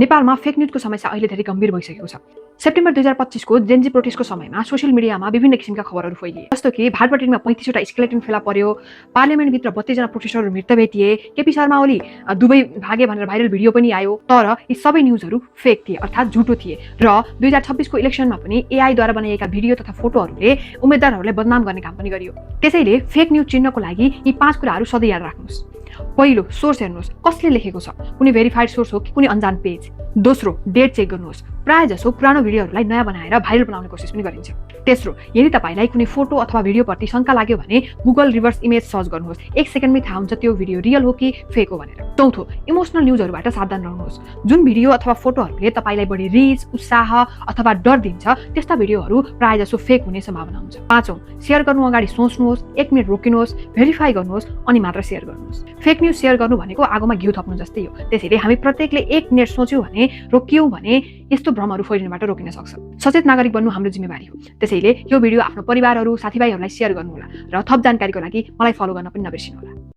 नेपालमा फेक न्युजको समस्या अहिले धेरै गम्भीर भइसकेको छ। सेप्टेम्बर 2025 को जेन्जी प्रोटेस्टको समयमा सोसियल मिडियामा विभिन्न किसिमका खबरहरू फैलिए, जस्तो कि भाटपाटीमा 35 वटा स्केलेटन फेला पर्यो, पार्लियामेन्टभित्र 32 जना प्रोटेस्टरहरू मृत भेटिए, केपी शर्मा ओली दुबई भागे भनेर भाइरल भिडियो पनि आयो। तर यी सबै न्युजहरू फेक थिए, अर्थात् झुटो थिए र 2026 को इलेक्सनमा पनि एआईद्वारा बनाइएका भिडियो तथा फोटोहरूले उम्मेदवारहरूलाई बदनाम गर्ने काम पनि गरियो। त्यसैले फेक न्युज चिन्नको लागि यी 5 कुराहरू सधैँ याद राख्नुहोस्। पहिलो, सोर्स हेर्नुहोस्, कसले लेखेको छ, कुनै भेरिफाइड सोर्स हो कि कुनै अनजान पेज। दोस्रो, डेट चेक गर्नुहोस्, प्राय जसो पुरानो भिडियोहरूलाई नयाँ बनाएर भाइरल बनाउने कोसिस पनि गरिन्छ। तेस्रो, यदि तपाईलाई कुनै फोटो अथवा भिडियोप्रति शंका लाग्यो भने गुगल रिभर्स इमेज सर्च गर्नुहोस्, 1 सेकेन्डमै थाहा हुन्छ त्यो भिडियो रियल हो कि फेक हो भनेर। चौथो, इमोसनल न्युजहरूबाट सावधान रहनुहोस्। जुन भिडियो अथवा फोटोहरूले तपाईलाई बढी रिच, उत्साह अथवा डर दिन्छ त्यस्ता भिडियोहरू प्राय जसो फेक हुने सम्भावना हुन्छ। पाँचौं, शेयर गर्नु अगाडि सोच्नुहोस्, 1 मिनेट रोकिनुहोस्, भेरिफाई गर्नुहोस् अनि मात्र शेयर गर्नुहोस्। फेक न्युज शेयर गर्नु भनेको आगोमा घिउ थप्नु जस्तै हो। त्यसैले हामी प्रत्येकले 1 मिनेट सोच्यौं भने, रोकियौं भने यस्तो भ्रमहरू फैलिनबाट रोकिन सक्छ। सचेत नागरिक बन्नु हाम्रो जिम्मेवारी हो। त्यसैले यो भिडियो आफ्नो परिवारहरू, साथीभाइहरूलाई शेयर गर्नुहोला र थप जानकारीको लागि मलाई फलो गर्न पनि नबिर्सिनुहोला।